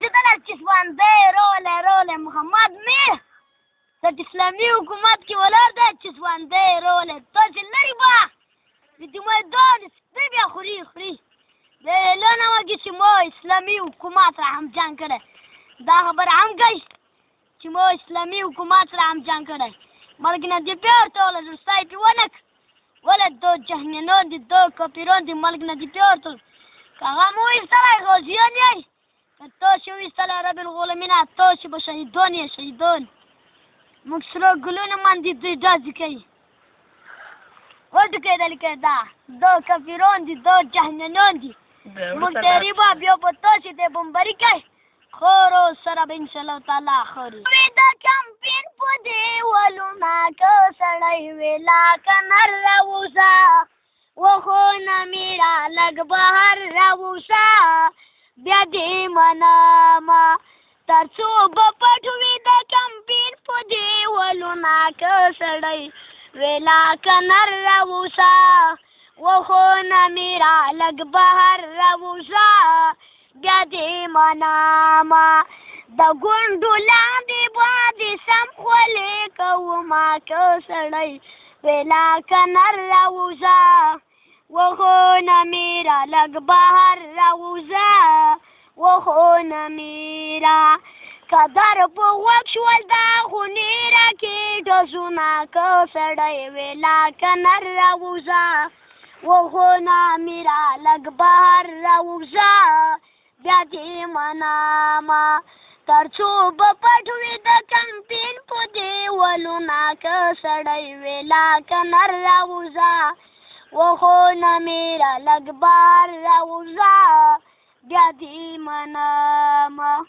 چې چسپانده روله روله محمد میر د اسلامي حکومت کې ولاړ دی، چسپانده روله تاسې لرې با د دې میدان دی بیا خوري خوري د اعلان وکړي چې ما اسلامي حکومت سره هم جنګ کړی. دا خبره هم کوي چې ما اسلامي حکومت سره هم جنګ کړی. ملک نه دې بیا ورته وله رسای پې ونه کړ، وله دو جهنیانان دي، دو کافران دي، ملک نه دې بیا ورته که هغه مو ویستلی غازیان یئ، که تاسې وویستلی رب العالمینه تاسې به شهیدان یئ، شهیدان. موږ سره ګلونه باندې دوی ډزې کوي. وټکېدل که دا دا کافران دي، دا جهنیانان دي، موږ تقریبا بیا په تاسې د بمباري کوي، خورو سره به انشاءالله تعالی خوري. د کمپین په دیوالونه که سړی وي لا که نر راوځه، وخو نه میره لږ بهر راوځه، بیا دې منمه تر څو به پټ وي د کمپین په دیوالونه که سړی وي لا که نر راوځه، وخو نه میره لږ بهر راوځه، بیا دې منمه. د ګونډو لاندې باندې سم خولې کومه که سړی وي لا که نر راوځه، وخو نه میره لږ بهر راوځه، وخو نه میره. که در په غوږ شول دا خونې راکې ډزونه که سړی وي لا که نر راوځه، وخو نه میره لږ بهر راوځه، بیا دې منمه. تر څو به پټ وي د کمپین په دیوالونه که سړی وي لا که نر راوځه، وخو نه میره لږ بهر راوځه، بیا دې منمه.